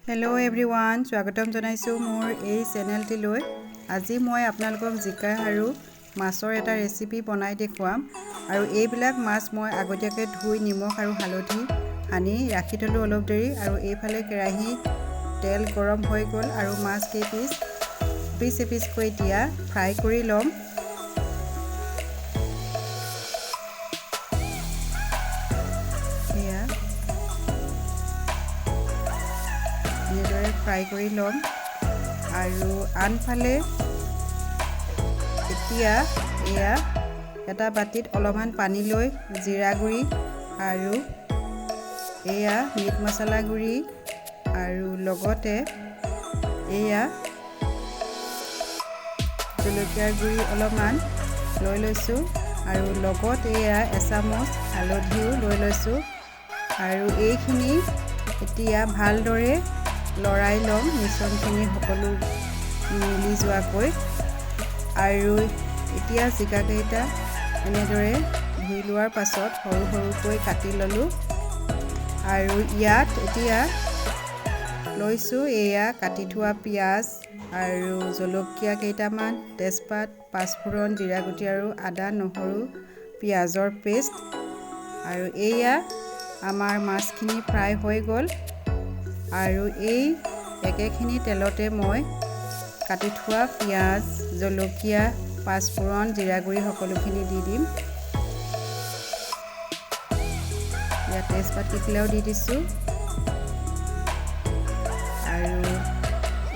Hello' everyone, স্বাগতম জনাইছোঁ মোৰ এই চেনেলটিলৈ। আজি মই আপোনালোকক জিকা আৰু মাছৰ এটা ৰেচিপি বনাই দেখুৱাম। আৰু এইবিলাক মাছ মই আগতীয়াকৈ ধুই নিমখ আৰু হালধি সানি ৰাখি থ'লোঁ অলপ দেৰি। আৰু এইফালে কেৰাহী তেল গৰম হৈ গ'ল আৰু মাছ কেইপিচ পিচ এপিচকৈ এতিয়া ফ্ৰাই কৰি ল'ম। এয়া এনেদৰে ফ্ৰাই কৰি ল'ম। আৰু আনফালে এতিয়া এয়া এটা বাতিত অলপমান পানী লৈ জিৰা গুড়ি আৰু এয়া মিট মছলা গুড়ি আৰু লগতে এয়া জলকীয়াৰ গুড়ি অলপমান লৈ লৈছোঁ আৰু লগত এয়া এচামুচ হালধিও লৈ লৈছোঁ। আৰু এইখিনি এতিয়া ভালদৰে লৰাই ল'ম, মিশ্ৰণখিনি সকলো মিলি যোৱাকৈ। আৰু এতিয়া জিকাকেইটা এনেদৰে ধুই লোৱাৰ পাছত সৰু সৰুকৈ কাটি ল'লোঁ। আৰু ইয়াত এতিয়া লৈছোঁ এয়া কাটি থোৱা পিঁয়াজ আৰু জলকীয়া কেইটামান, তেজপাত, পাঁচফোৰণ, জিৰা গুটি আৰু আদা নহৰু পিঁয়াজৰ পেষ্ট। আৰু এয়া আমাৰ মাছখিনি ফ্ৰাই হৈ গ'ল। আৰু এই একেখিনি তেলতে মই কাটি থোৱা পিঁয়াজ, জলকীয়া, পাঁচফোৰণ, জিৰা গুড়ি সকলোখিনি দি দিম। ইয়াত তেজপাত কেইখিলাও দি দিছোঁ। আৰু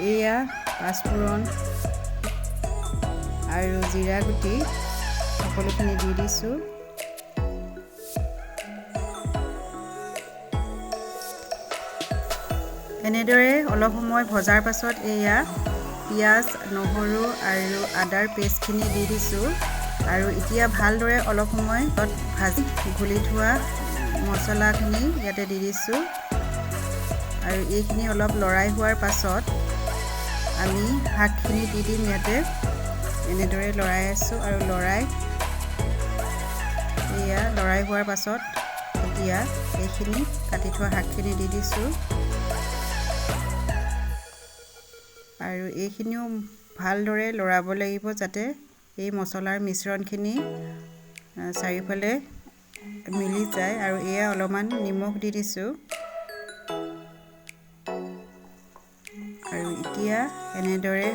এয়া পাঁচফোৰণ আৰু জিৰা গুটি সকলোখিনি দি দিছোঁ। এনেদৰে অলপ সময় ভজাৰ পাছত এয়া পিঁয়াজ, নহৰু আৰু আদাৰ পেষ্টখিনি দি দিছোঁ। আৰু এতিয়া ভালদৰে অলপ সময় ভাজি ঘুলি থোৱা মছলাখিনি ইয়াতে দি দিছোঁ। আৰু এইখিনি অলপ লৰাই হোৱাৰ পাছত আমি শাকখিনি দি দিম ইয়াতে। এনেদৰে লৰাই আছোঁ আৰু লৰাই এয়া লৰাই হোৱাৰ পাছত এতিয়া এইখিনি কাটি থোৱা শাকখিনি দি দিছোঁ। আৰু এইখিনিও ভালদৰে লৰাব লাগিব যাতে এই মছলাৰ মিশ্ৰণখিনি চাৰিওফালে মিলি যায়। আৰু এয়া অলপমান নিমখ দি দিছোঁ। আৰু এতিয়া এনেদৰে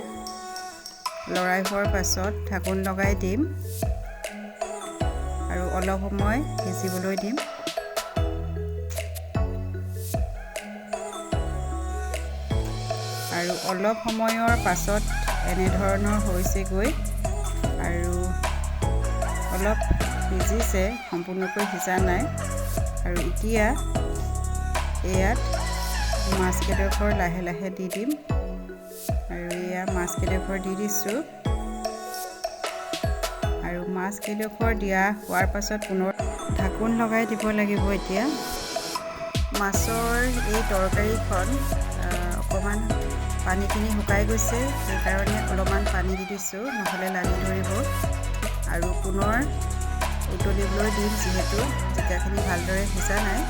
লৰাই হোৱাৰ পাছত ঢাকোন লগাই দিম আৰু অলপ সময় সিজিবলৈ দিম। আৰু অলপ সময়ৰ পাছত এনেধৰণৰ হৈছেগৈ আৰু অলপ সিজিছে, সম্পূৰ্ণকৈ সিজা নাই। আৰু এতিয়া ইয়াত মাছ কেইডোখৰ লাহে লাহে দি দিম। আৰু এয়া মাছ কেইডোখৰ দি দিছোঁ। আৰু মাছ কেইডোখৰ দিয়া হোৱাৰ পাছত পুনৰ ঢাকোন লগাই দিব লাগিব। এতিয়া মাছৰ এই তৰকাৰীখন অকণমান পানীখিনি শুকাই গৈছে, সেইকাৰণে অলপমান পানী দি দিছোঁ, নহ'লে লাগি ধৰিব। আৰু পুনৰ উতলিবলৈ দিম, যিহেতু জিকাখিনি ভালদৰে সিজা নাই।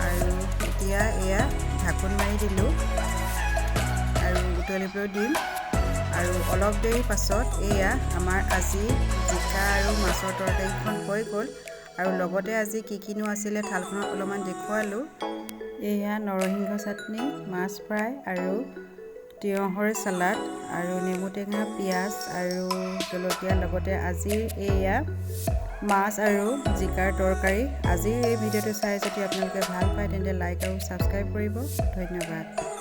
আৰু এতিয়া এয়া ঢাকোন মাৰি দিলোঁ আৰু উতলিবলৈ দিম। আৰু অলপ দেৰি পাছত এয়া আমাৰ আজি জিকা আৰু মাছৰ তৰকাৰীখন হৈ গ'ল। আৰু লগতে আজি কি কিনো আছিলে থালখনত অলপমান দেখুৱালোঁ। এয়া নৰসিংহ চাটনি, মাছ ফ্ৰাই আৰু তিয়ঁহৰ চালাড আৰু নেমু টেঙা, পিঁয়াজ আৰু জলকীয়া, লগতে আজিৰ এয়া মাছ আৰু জিকাৰ তৰকাৰী। আজিৰ এই ভিডিঅ'টো চাই যদি আপোনালোকে ভাল পায় তেন্তে লাইক আৰু ছাবস্ক্ৰাইব কৰিব। ধন্যবাদ।